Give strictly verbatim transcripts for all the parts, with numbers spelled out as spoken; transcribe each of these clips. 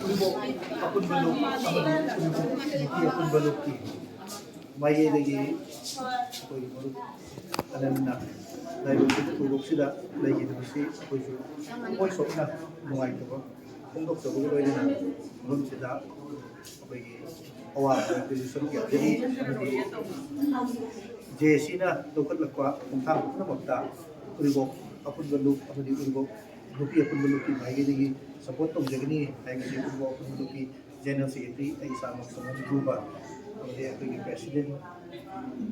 ꯎꯔꯤꯕꯣꯛ ꯑꯄꯨꯟꯕ ꯂꯨꯞ ꯑꯃꯗꯤ ꯎꯔꯤꯕꯣꯛ ꯅꯨꯄꯤ ꯑꯄꯨꯟꯕ ꯂꯨꯞꯀꯤ ꯃꯥꯏꯀꯩꯗꯒꯤ ꯑꯩꯈꯣꯏꯒꯤ ꯃꯔꯨꯞ ꯑꯅꯟꯅ ꯂꯥꯏꯕꯛ ꯊꯧꯗꯣꯛꯁꯤꯗ ꯂꯩꯈꯤꯗꯕꯁꯤ ꯑꯩꯈꯣꯏꯁꯨ ꯊꯃꯣꯏ ꯁꯣꯛꯅ ꯅꯨꯡꯉꯥꯏꯇꯕ ꯐꯣꯡꯗꯣꯛꯆꯕꯒ ꯂꯣꯏꯅꯅ ꯃꯐꯝꯁꯤꯗ ꯑꯩꯈꯣꯏꯒꯤ ꯑꯋꯥꯕ ꯀꯌꯥꯗꯒꯤ ꯁꯔꯨꯛ ꯌꯥꯖꯔꯤ ꯑꯃꯗꯤ ꯖꯦ ꯑꯦ ꯁꯤꯅ ꯂꯧꯈꯠꯂꯛꯄ ꯈꯣꯡꯊꯥꯡ ꯄꯨꯝꯅꯃꯛꯇ ꯎꯔꯤꯕꯣꯛ ꯑꯄꯨꯟꯕ ꯂꯨꯞ ꯑꯃꯗꯤ ꯎꯔꯤꯕꯣꯛ ꯅꯨꯄꯤ ꯑꯄꯨꯟꯕ ꯂꯨꯞꯀꯤ ꯃꯥꯏꯀꯩꯗꯒꯤ ꯁꯄꯣꯔꯠ ꯇꯧꯖꯒꯅꯤ ꯍꯥꯏꯕꯁꯤ ꯎꯔꯤꯕꯣꯛ ꯑꯄꯨꯟꯕ ꯂꯨꯞꯀꯤ ꯖꯦꯅꯔꯦꯜ ꯁꯦꯀ꯭ꯔꯦꯇꯔꯤ ꯑꯩ ꯏꯁꯥꯃꯛ ꯁꯣꯃꯣꯟ ꯏꯄꯨꯕ ꯑꯃꯗꯤ ꯑꯩꯈꯣꯏꯒꯤ ꯄ꯭ꯔꯦꯁꯤꯗꯦꯟꯠ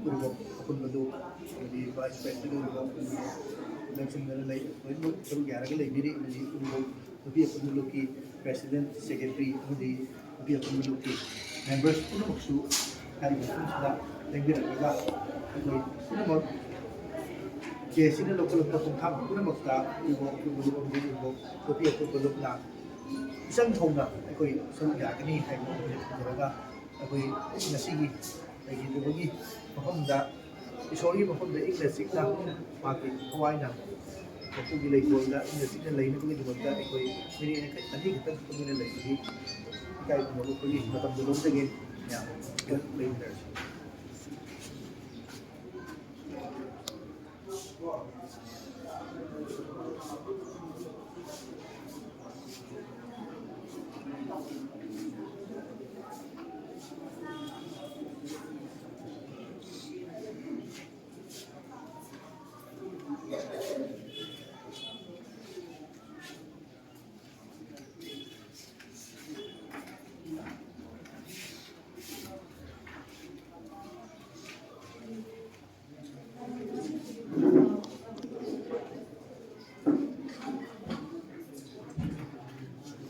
ꯎꯔꯤꯕꯣꯛ ꯑꯄꯨꯟꯕ ꯂꯨꯞ ꯑꯃꯗꯤ ꯚꯥꯏꯁ ꯄ꯭ꯔꯦꯁꯤꯗꯦꯟꯠ ꯎꯔꯤꯕꯣꯛ ꯑꯄꯨꯟꯕ ꯂꯨꯞ ꯂꯝꯖꯤꯡꯗꯨꯅ ꯂꯩ, ꯂꯣꯏꯅꯃꯛ ꯁꯔꯨꯛ ꯌꯥꯔꯒ ꯂꯩꯕꯤꯔꯤ꯫ ꯑꯃꯗꯤ ꯎꯔꯤꯕꯣꯛ ꯅꯨꯄꯤ ꯑꯄꯨꯟꯕ ꯂꯨꯞꯀꯤ ꯄ꯭ꯔꯦꯁꯤꯗꯦꯟꯠ, ꯁꯦꯀ꯭ꯔꯦꯇꯔꯤ ꯑꯃꯗꯤ ꯅꯨꯄꯤ ꯑꯄꯨꯟꯕ ꯂꯨꯞꯀꯤ ꯃꯦꯝꯕꯔꯁ ꯄꯨꯝꯅꯃꯛꯁꯨ ꯍꯥꯏꯔꯤꯕ ꯃꯐꯝꯁꯤꯗ ꯂꯦꯡꯕꯤꯔꯛꯂꯒ ꯑꯩꯈꯣꯏ ꯄꯨꯝꯅꯃꯛ ꯖꯦ ꯑꯦ ꯁꯤꯅ ꯂꯧꯈꯠꯂꯛꯄ ꯈꯣꯡꯊꯥꯡ ꯄꯨꯝꯅꯃꯛꯇ ꯎꯔꯤꯕꯣꯛ ꯑꯄꯨꯟꯕ ꯂꯨꯞ ꯑꯃꯗꯤ ꯎꯔꯤꯕꯣꯛ ꯅꯨꯄꯤ ꯑꯄꯨꯟꯕ ꯂꯨꯞꯅ ꯏꯆꯪ ꯊꯧꯅ ꯑꯩꯈꯣꯏ ꯁꯔꯨꯛ ꯌꯥꯒꯅꯤ ꯍꯥꯏꯕ ꯋꯥꯐꯝꯁꯦ ꯊꯝꯖꯔꯒ ꯑꯩꯈꯣꯏ ꯉꯁꯤꯒꯤ ꯂꯩꯈꯤꯗꯕꯒꯤ ꯃꯐꯝꯗ ꯏꯁꯣꯔꯒꯤ ꯃꯐꯝꯗ ꯏꯪꯅ ꯆꯤꯛꯅ ꯃꯍꯥꯛꯀꯤ ꯊꯋꯥꯏꯅ ꯃꯄꯨꯒꯤ ꯂꯩꯀꯣꯜꯗ ꯏꯪꯅ ꯆꯤꯛꯅ ꯂꯩꯅꯕꯒꯤꯗꯃꯛꯇ ꯑꯩꯈꯣꯏ ꯃꯤꯅꯤꯠ ꯑꯅꯤ ꯈꯛꯇꯪ ꯇꯨꯃꯤꯟꯅ ꯂꯩꯕꯒꯤ ꯏꯀꯥꯏ ꯈꯨꯝꯅꯕ ꯎꯠꯄꯒꯤ ꯃꯇꯝꯗꯨ ꯂꯧꯖꯒꯦ꯫ ꯃꯌꯥꯝ ꯂꯩꯃꯤꯟꯅꯔꯁꯤ꯫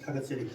ꯊꯥꯒꯠꯆꯔꯤ꯫